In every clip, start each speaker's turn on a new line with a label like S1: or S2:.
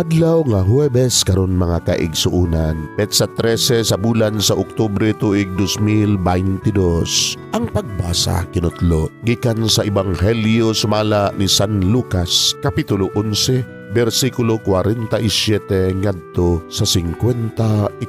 S1: Adlaw nga Huwebes karon, mga kaigsuunan, petsa 13 sa bulan sa Oktubre, tuig 2022. Ang pagbasa kinutlo gikan sa Ebanghelyo sumala ni San Lucas, kapitulo 11, bersikulo 47 ngadto sa 54.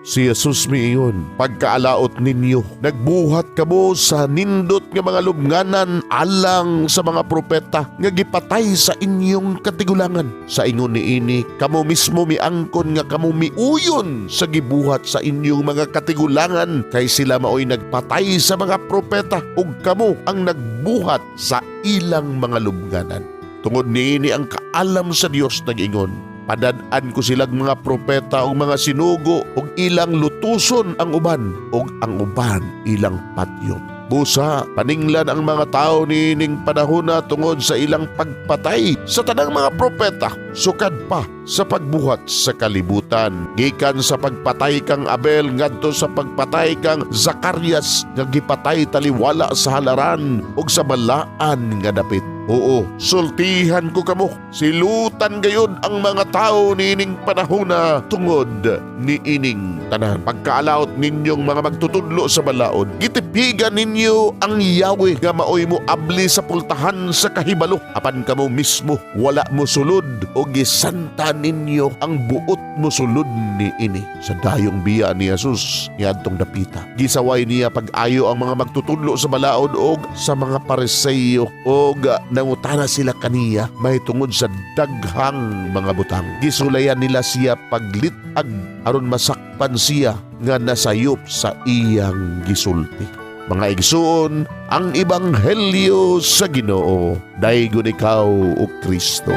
S1: Si Jesus miingon, "Pagkaalaot ninyo, nagbuhat kamo sa nindot nga mga lubnganan alang sa mga propeta nga gipatay sa inyong katigulangan. Sa ingon niini, kamo mismo miangkon nga kamo miuyon sa gibuhat sa inyong mga katigulangan, kay sila maoy nagpatay sa mga propeta ug kamo ang nagbuhat sa ilang mga lubnganan. Tungod niini, ang kaalam sa Dios nag-ingon, 'Padad-an ko silang mga propeta ug mga sinugo ug ilang lutuson ang uban ug ang uban ilang patyon.' Busa, paninglan ang mga tao niining panahona tungod sa ilang pagpatay sa tanang mga propeta sukad pa sa pagbuhat sa kalibutan, gikan sa pagpatay kang Abel ngadto sa pagpatay kang Zacarias nga gipatay taliwala sa halaran ug sa balaan nga dapit. Oo, sultihan ko kamo, silutan gayud ang mga tao niining panahona tungod niining tanan. Pagkaalaot ninyong mga magtutudlo sa balaod, gitipigan ninyo ang Yahweh nga maoy mo abli sa pultahan sa kahibalo. Apan kamo mismo wala mo sulod o gisanta ninyo ang buot mo sulod ni ini." Sa dayong biya ni Jesus niadtong dapita, gisaway niya pag-ayo ang mga magtutudlo sa balaod og sa mga Pariseyo og nangutana sila kaniya mahitungod sa daghang mga butang. Gisulayan nila siya paglit-ag aron masakpan siya nga nasayop sa iyang gisulti. Mga igsuon, ang ebanghelyo sa Ginoo. Daygon ikaw, o Kristo.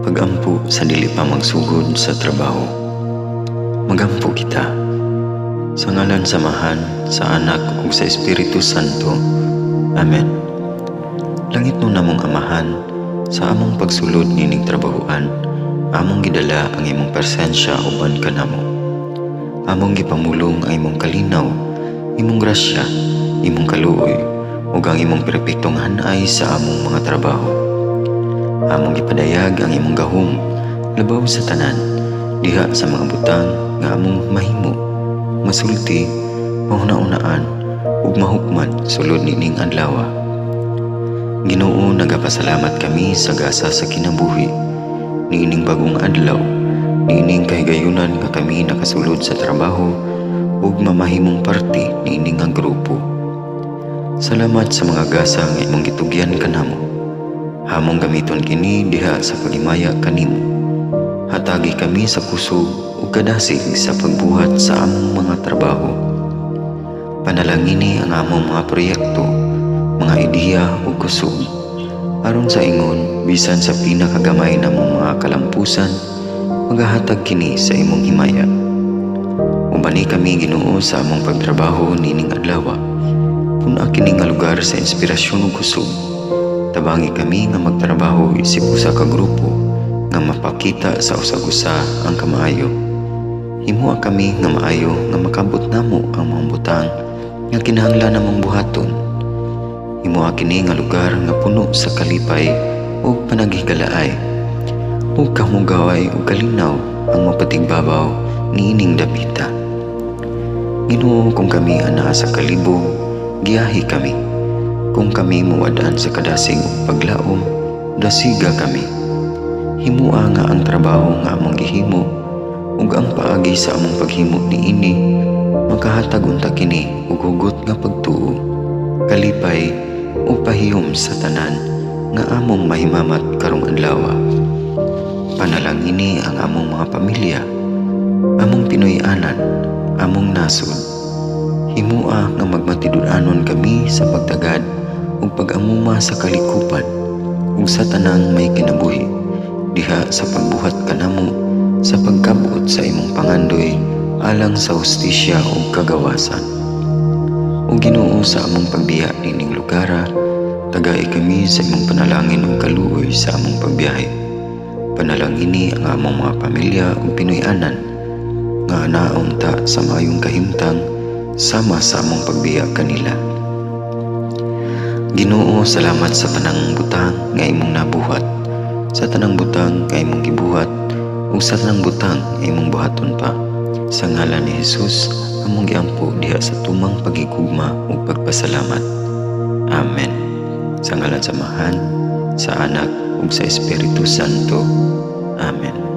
S2: Pagampo sa dili pa magsugod sa trabaho. Magampo kita. Sa ngalan sa Amahan, sa Anak ug sa Espiritu Santo. Amen. Langitnon namong Amahan, sa among pagsulod nining trabahoan, among gidala ang imong presensya uban kanamo. Among gipamulong ang imong kalinaw, imong grasya, imong kaluoy, ug ang imong perpektong hanay sa among mga trabaho. Among gipadayag ang imong gahom labaw sa tanan diha sa mga butang nga among mahimo, masulti, mahuna-unaan ug mahukman sulod nining adlaw. Ginoo, nagapasalamat kami sa gasa sa kinabuhi niining bagong adlaw, niining kahigayunan nga kami nakasulod sa trabaho ug mamahimong parte niini nga grupo. Salamat sa mga gasa nga imong gitugyan kanamo. Among gamiton kini diha sa paghimaya kanimo. Hatagi kami sa kusog ug kadasig sa pagbuhat sa among mga trabaho. Panalangini ang among mga proyekto, mga ideya ug kusog. Aron sa ingon, bisan sa pinakagamay namong mga kalampusan, magahatag kini sa imong himaya. Ubani kami, Ginoo, sa among pagtrabaho nining adlaw. Pun-a kini nga lugar sa inspirasyon ug kusog. Tabangi kami nga magtrabaho isip usa ka grupo nga mapakita sa usag-usa ang kamaayo. Himoa kami nga maayo nga makabot namo ang mga butang nga kinahanglan namong buhaton. Himoa kini nga lugar nga puno sa kalipay ug panaghigalaay. Ug kahugaway ug kalinaw ang mapatigbabaw niining dapita. Ginoo, kung kami anaa sa kalibog, giyahi kami. Kung kami muwad-an sa kadasig ug paglaom, dasiga kami. Himua nga ang trabaho nga among gihimo ug ang paagi sa among paghimo niini makahatag unta kini og hugot nga pagtuo, kalipay ug pahiyom sa tanan nga among mahimamat karong adlaw. Panalangini ang among mga pamilya, among Pinoy-anan, among nasod. Himua nga magmatinud-anon kami sa pagtagad ug pag-amuma sa kalikupan ug sa tanang may kinabuhi diha sa pagbuhat kanamo sa pagkabot sa imong pangandoy alang sa hustisya ug kagawasan. O Ginoo, sa among pagbiya nining lugara, tagai kami sa imong panalangin ug kaluoy. padayoy sa among pagbiyahe. Panalangini ang among mga pamilya ug Pinoy-anan nga anaon ta sa maayong kahimtang sama sa among pagbiya kanila. Ginoo, salamat sa tanang butang nga imong nabuhat, sa tanang butang nga imong gibuhat, ug sa tanang butang nga imong buhaton pa. Sa ngalan ni Jesus, among giampo diha sa tumang paghigugma ug pagpasalamat. Amen. Sa ngalan sa Amahan, sa Anak, ug sa Espiritu Santo. Amen.